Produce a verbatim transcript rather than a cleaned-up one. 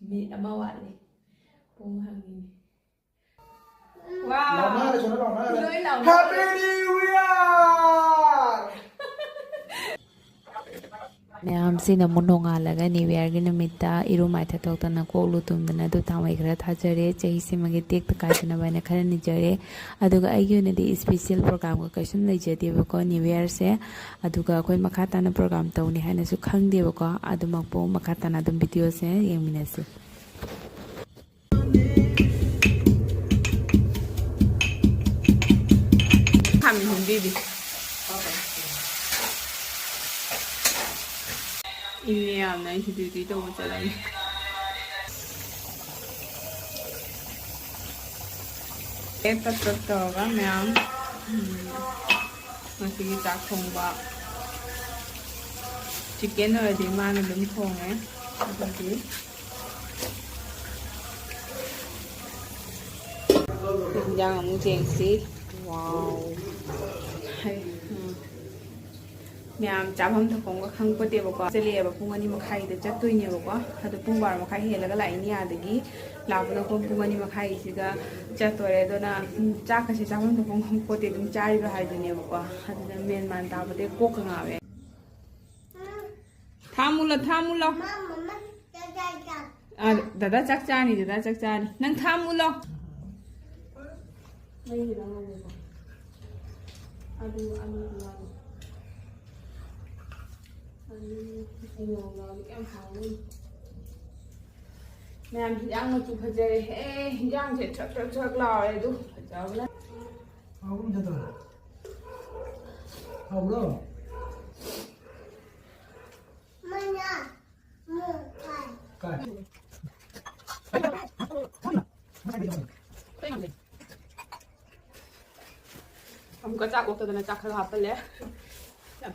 Minute ꯑꯃ ꯋꯥꯠꯂꯤ꯫ ꯄꯨꯡ ꯍꯪꯉꯤꯅꯦ꯫ ꯋꯥꯎ! ꯂꯥꯎꯅꯔꯦ, ꯁꯣꯝꯗ ꯂꯥꯎꯅꯔꯦ꯫ ꯂꯣꯏ ꯂꯥꯎꯅꯔꯦ꯫ Happy New Year! ꯃꯌꯥꯝꯁꯤꯅ ꯑꯃꯨꯛ ꯅꯣꯡꯉꯥꯜꯂꯒ New Yearꯒꯤ ꯅꯨꯃꯤꯠꯇ ꯏꯔꯨ ꯃꯥꯏꯊ ꯊꯣꯛꯇꯅ, ꯀꯣꯛ ꯂꯨ ꯇꯨꯝꯗꯅ, ꯙꯨꯞ ꯊꯥꯎꯃꯩ ꯈꯔ ꯊꯥꯖꯔꯦ꯫ ꯆꯍꯤꯁꯤꯃꯒꯤ ꯇꯦꯛꯇ ꯀꯥꯏꯗꯅꯕ ꯍꯥꯏꯅ ꯈꯔ ꯅꯤꯖꯔꯦ꯫ ꯑꯗꯨꯒ ꯑꯩꯒꯤ ꯑꯣꯏꯅꯗꯤ special programꯒ ꯀꯩꯁꯨꯝ ꯂꯩꯖꯗꯦꯕꯀꯣ New Yearꯁꯦ꯫ ꯑꯗꯨꯒ ꯑꯩꯈꯣꯏ ꯃꯈꯥ ꯇꯥꯅ program ꯇꯧꯅꯤ ꯍꯥꯏꯅꯁꯨ ꯈꯪꯗꯦꯕꯀꯣ꯫ ꯑꯗꯨꯃꯛꯄꯨ ꯃꯈꯥ ꯇꯥꯅ ꯑꯗꯨꯝ videoꯁꯦ ꯌꯦꯡꯃꯤꯟꯅꯁꯤ꯫ ꯈꯥꯃꯦꯟ ꯍꯨꯝꯕꯤꯗꯤ꯫ ꯏꯅꯦ ꯌꯥꯝꯅ ꯑꯩꯁꯨ duty ꯇꯧꯕ ꯆꯠꯂꯅꯤ꯫ ꯑꯦ, ꯄꯠ ꯄꯠ ꯇꯧꯔꯒ ꯃꯌꯥꯝ, ꯎꯝ, ꯉꯁꯤꯒꯤ ꯆꯥꯛ ꯊꯣꯡꯕ꯫ Chicken ꯑꯣꯏꯔꯗꯤ ꯃꯥꯅ ꯑꯗꯨꯝ ꯊꯣꯡꯉꯦ꯫ ꯑꯗꯨꯒꯤ ꯏꯟꯖꯥꯡ ꯑꯃꯨꯛ ꯌꯦꯡꯁꯤ꯫ ꯋꯥꯎ꯫ ꯍꯩ, ꯎꯝ꯫ ꯃꯌꯥꯝ ꯆꯥꯐꯝ ꯊꯛꯐꯝꯒ ꯈꯪꯄꯣꯠꯇꯦꯕꯀꯣ꯫ ꯆꯠꯂꯛꯑꯦꯕ ꯄꯨꯡ ꯑꯅꯤ ꯃꯈꯥꯏꯗ ꯆꯠꯇꯣꯏꯅꯦꯕꯀꯣ꯫ ꯑꯗꯣ ꯄꯨꯡ ꯕꯥꯔꯣ ꯃꯈꯥꯏ ꯍꯦꯜꯂꯒ ꯂꯥꯛꯏꯅꯦ ꯑꯥꯗꯒꯤ꯫ ꯂꯥꯛꯄꯗ ꯄꯨꯡ, ꯄꯨꯡ ꯑꯅꯤ ꯃꯈꯥꯏꯁꯤꯒ ꯆꯠꯇꯣꯔꯦ꯫ ꯑꯗꯨꯅ, ꯎꯝ, ꯆꯥꯛꯀꯁꯦ ꯆꯥꯐꯝ ꯊꯛꯐꯝ ꯈꯪꯄꯣꯠꯇꯦ꯫ ꯑꯗꯨꯝ ꯆꯥꯔꯤꯕ ꯍꯥꯏꯗꯨꯅꯦꯕꯀꯣ꯫ ꯑꯗꯨꯅ ꯃꯦꯟ ꯃꯥꯟ ꯇꯥꯕꯗꯩ ꯀꯣꯛꯀ ꯉꯥꯎꯋꯦ꯫ ꯊꯥꯃꯨꯂꯣ, ꯊꯥꯃꯨꯂꯣ꯫ ꯑꯥ, ꯗꯗꯥ ꯆꯥꯛ ꯆꯥꯅꯤ, ꯗꯗꯥ ꯆꯥꯛ ꯆꯥꯅꯤ꯫ ꯅꯪ ꯊꯥꯃꯨꯂꯣ꯫ ꯑꯂꯨ, ꯑꯂꯨ, ꯑꯂꯨ꯫ ꯑꯂꯨ, ꯎꯃꯣꯔꯣꯛ ꯌꯥꯎꯔꯗꯤ ꯌꯥꯝ ꯍꯥꯎꯅꯤ꯫ ꯃꯌꯥꯝ, ꯍꯤꯟꯖꯥꯡ ꯃꯆꯨ ꯐꯖꯔꯦ꯫ ꯑꯦ, ꯍꯤꯟꯖꯥꯡꯁꯦ ꯊ꯭ꯔꯛ ꯊ꯭ꯔꯛ ꯊ꯭ꯔꯛ ꯂꯥꯎꯔꯦ ꯑꯗꯨ꯫ ꯐꯖꯕꯅ꯫ ꯍꯥꯎꯕ꯭ꯔꯣ? ꯀꯥꯏ? ꯑꯃꯨꯛꯀ ꯆꯥꯛ ꯑꯣꯛꯇꯗꯅ ꯆꯥꯛ ꯈꯔ ꯍꯥꯞꯄꯜꯂꯦ꯫